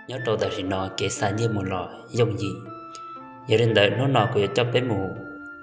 Nyob rau tam sim no kev xa nyiaj mus los yooj yim. Yog li ntawd hnub no kuv yuav coj peb mus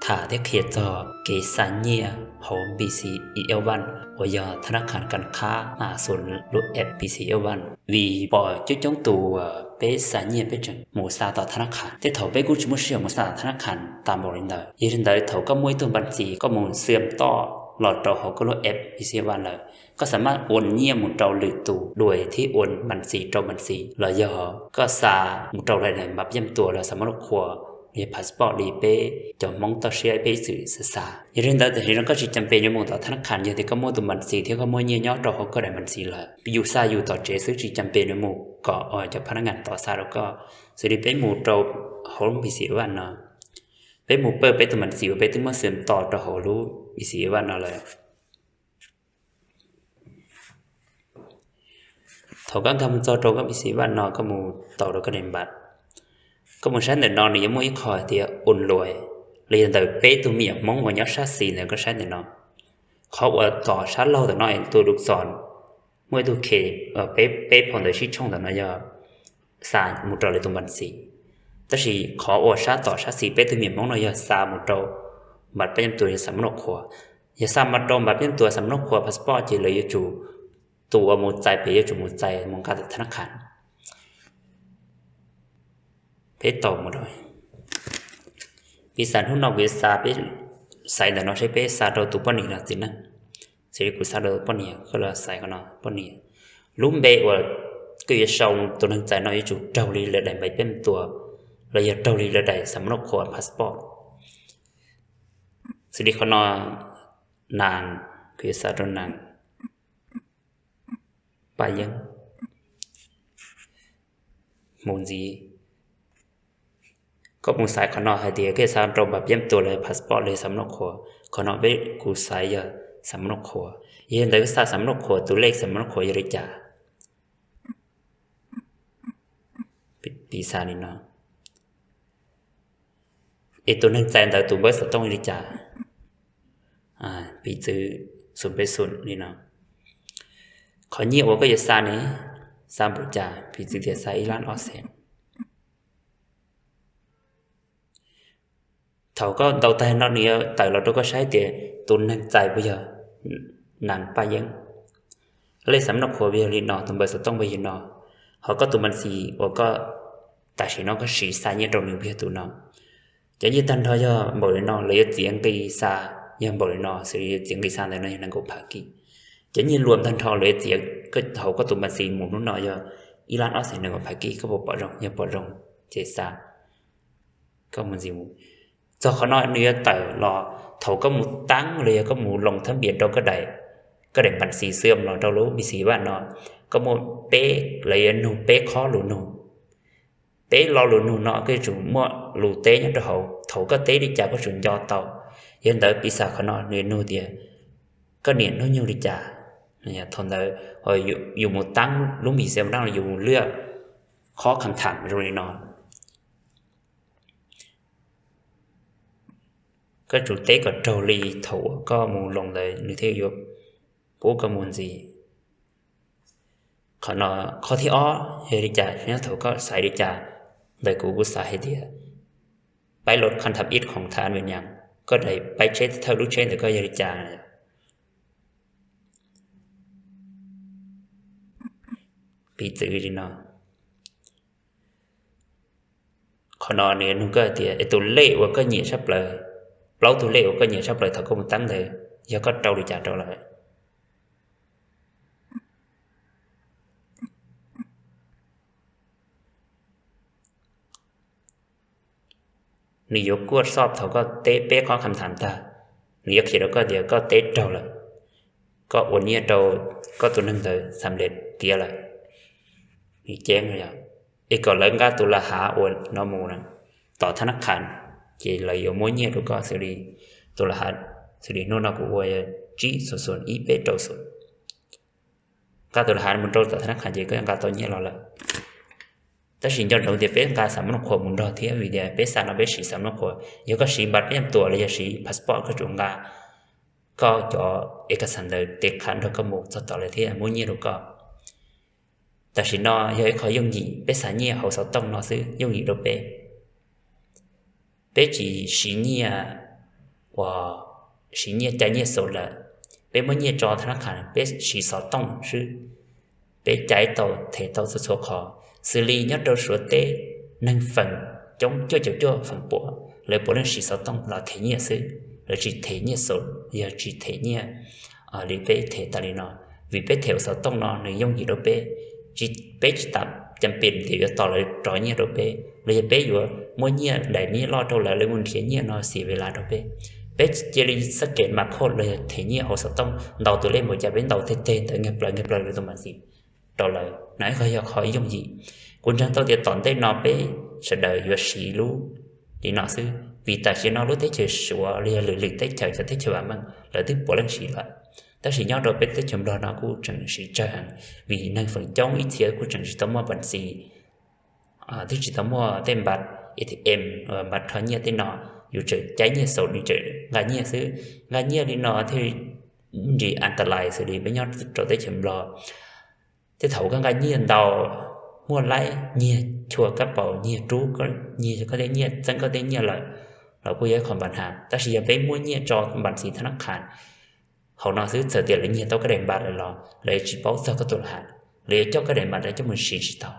tham thiab qhia txog kev xa nyiaj hauv Npis Xis Ib Ev Vaj uas yog thab nab khas kam khab mas xus lub app Npis Xis Ib Ev Vaj, vim pom coob coob tus peb xa nyiaj peb tseem mus xa tom thab nab khas, thiab thaum peb kuj tsis muaj sij hawm mus xa tom thab nab khas tas npaum li ntawd. Yog li ntawd thaum koj muaj ib tug npas txis koj mus xwm toj los rau hauv koj lub app Npis Xis Ib Ev Vaj lawm, koj xam maj ua nyiaj mus rau lwm tus dua thiab ua npas txis rau npas txis los yog koj xa mus rau lawv daim npav paj yeej tuas los xa mab noj qhua los yog passport li peb cov Hmoob toj siab peb ib txwm xa xa. Yog li ntawd tam sim no koj tsis cam pes yuav mus tom thab nab khas, yog tias koj muaj tus npas txis thiab koj muaj nyiaj nyob rau hauv koj daim npas txis lawm, yus xa yus tom tsev xwb tsis cam pes yuav mus kom cov phab nab ngas tod xa rau koj. Xws li peb mus rau hauv lub Npis Xis Ib Ev Vaj no, peb mus pawj peb tus npas txis uas peb twb muab xwm toj rau hauv lub Npis Xis Ib Ev Vaj no lawm. Thaum koj nkag mus txog rau koj Npis Xis Ib Ev Vaj no koj mus tau rau koj daim npas, koj mus saib ntawm no nws yuav muaj ib qho hais tias un luais los yog ntawm peb tug me nyuam Hmoob uas nyob sab xis ntawm koj saib ntawm no. Qhov uas tom sab laug ntawm no tus lus xos muaj ib tug khe peb phau ntawv sib tshooj ntawm no yog xa mus rau lawv tus npas txis, tab sis qhov uas sab tom sab xis peb tug me nyuam Hmoob no yog xa mus rau npav paj yeej tuas yog xa mab noj qhua. Yog xa mus rau npav paj yeej tuas xa mab noj qhua passport ces lawv yuav tsum, tus uas mus txais pem yuav tsum mus txais mus nqa tom thab nab khas. Peb tau mus rau, piv xam hnub no kuv yuav xa peb, xaiv ntawm no seb peb xa rau tus poj niam los txiv neej. Xws li kuv xa rau poj niam, koj los xaiv qhov no poj niam. Lub npe uas koj yuav sau tus neeg txais no yuav tsum raug li lawv daim npav paj yeej tuas los yog raug li lawv daim xa mab noj qhua passport. Xws li qhov no, nas, kuv yuav xa rau nas Paj Yeeb. Mus ntxiv, koj mus xaiv qhov no hais tias koj xa rau npav paj yeej tuas los yog passport los yog xa mab noj qhua. Qhov no peb, kuv xaiv yog xa mab noj qhua. Yog li ntawd koj xa xa mab noj qhua tus lej xa mab noj qhua yog li cas? Piv xam li no, es tus neeg txais ntawd tus npawb xov tooj li cas? Piv txwv xum peb xum li no. Qhov nyiaj uas koj yuav xa ne, xa npaum cas? Piv txwv tias xa ib lab ob xees. Thaum koj ntaus tag no nws yuav tawm los rau koj saib tias tus neeg txais puas yog nas Paj Yeeb, lej xa mab noj qhua puas yog li no, tus npawb xov tooj puas yog li no, ho koj tus npab xis uas koj tam sim no koj siv xa nyiaj rau nws puas yog tus no. Cov nyiaj tag nrho yog npaum li no lawv yuav txiav nqi xa, yog npaum li no xws li yuav txiav nqi xa ntawm no yog nees nkaum phav kij. Cov nyiaj luam tag nrho lawv yuav txiav hauv koj tus npab xis mus hnub no yog ib lab ob xees nees nkaum phav kij, koj puas pom zoo? Yog pom zoo ces xa. Koj mus ntxiv mus. Txog qhov no nws yuav tawm los thaum koj mus taab los yog koj mus loos thab npias rau koj daim, koj daim npab xis xwb los rau lub npab xis vaj no, koj muaj peb, lawv yuav nug peb qhob lus nug. Peb lo lus nug no koj yuav tsum muaj lus teb nyob rau hauv. Thaum koj teb li cas koj tsum nco tau. Yog li ntawd piv xam qhov no nws nug tias koj niam hnub nyoog li cas. Thaum ntawd yus mus taab lub npab xis vaj no yus mus lwaj qhob kham tham zoo li no. Koj tsum teb kom raug li thaum uas koj mus loos ntawd nws thiaj yuav pub koj mus ntxiv. Qhov no, qhov thib ob yog li cas? Nyob thaum koj xaiv li cas, ntawm kuv kuv xaiv hais tias paib los kham tham ib khoom tham me nyuam, koj daim paib tsheb thawj lub tsheb ntawm koj yog li cas. Piv txwv li no. Qhov no nws nug koj hais tias es tus lej uas koj nyiam tshaj plaws, plaub tug lej uas koj nyiam tshaj plaws thaum koj mus taab ntawd yog koj rau li cas rau lawm. Nws yuav kuaj xob thaum koj teb peb qhob kham tham tag, nws yuav qhia rau koj tias koj teb raug lawm, koj ua nyiaj rau koj tus neeg ntawd xam lej tiav lawm. Nws ceeb yog es kom lawv nqa tus las hav uas no mus tom thab nab khas, ces lawv yuav muab nyiaj rau koj xws li tus las hav, xws li hnub no kuv ua yog tsib xus xus ib peb rau xus. Nqa tus las hav mus rau tom thab nab khas ces koj nqa tau nyiaj los lawm. Tab sis nco ntsoov tias peb nqa xam mab noj qhua mus nrog thiab vim tias peb xa no peb siv xam mab noj qhua. Yog koj siv npab peb yeej tuam los yog siv passport koj tsum nqa koj cov ev kas xas ntawd tes qhav nrog koj mus txog tom lawv thiaj muab nyiaj rau koj. Tam sim no yog ib qho yooj yim, peb xa nyiaj hauv xov tooj no xwb yooj yim rau peb. Peb tsis siv nyiaj uas siv nyiaj cai nyiaj xov lawm, peb muab nyiaj tso thab nab qhas peb siv xov tooj xwb. Peb cai tau them tau txhua txhua qhov, xws li nyob rau Suav teb neeg feem coob cuaj caum cuaj feem pua, lawv puav leej siv xov tooj los them nyiaj xwb, lawv tsis them nyiaj xov, yog tsis them nyiaj li peb them tas li no. Vim peb them hauv xov tooj no nws yooj yim rau peb, peb tsis tas cas pem tias yuav tos lawv rov nyiaj rau peb los yog peb yuav muab nyiaj daim nyiaj loj rau lawv, lawv mus nrhiav nyiaj no xim ve las rau peb. Peb cia li xab kem mas khoj los yog them nyiaj hauv xov tooj, ntaus tus lej npaum cas peb ntaus teg teg ntawd nkag plaws nkag plaws lawv tus mas xim rau lawv no. Ib qho yog qhov yooj yim. Kuv ntseeg tau tias tom ntej no peb sawv daws yuav siv lub li no xwb, vim tam sim no lub teb chaws Suav los yog lwm lwm teb chaws cov teb chaws vam meej lawv twb puav leej siv lawm, tab sis nyob rau peb teb chaws Nplog no kuj tseem siv tsawg heev, vim neeg feem coob ib txhia kuj tseem tsis tau muaj npas xis, twb tsis tau muaj tej npas A T M, npas rho nyiaj tej no, yus tseem cai nyiaj xov, yus tseem nqa nyiaj xwb. Nqa nyiaj li no thiaj nris an ta lais xws li peb nyob rau teb chaws Nplog. Tej thaum koj nqa nyiaj ntau, muaj laib nyiag chua kab paus, nyiag rub, nyiag koj tej nyiaj, txeeb koj tej nyiaj lawm los kuj yog ib qho npas has. Tab sis yog peb muab nyiaj tso npas xis thab nab qhas hauv no xwb, txawm tias lawv nyiag tau koj daim npas lawm los lawv tsis paub txog koj tus laj has, lawv yuav coj koj daim npas ntawd coj mus siv tsis tau.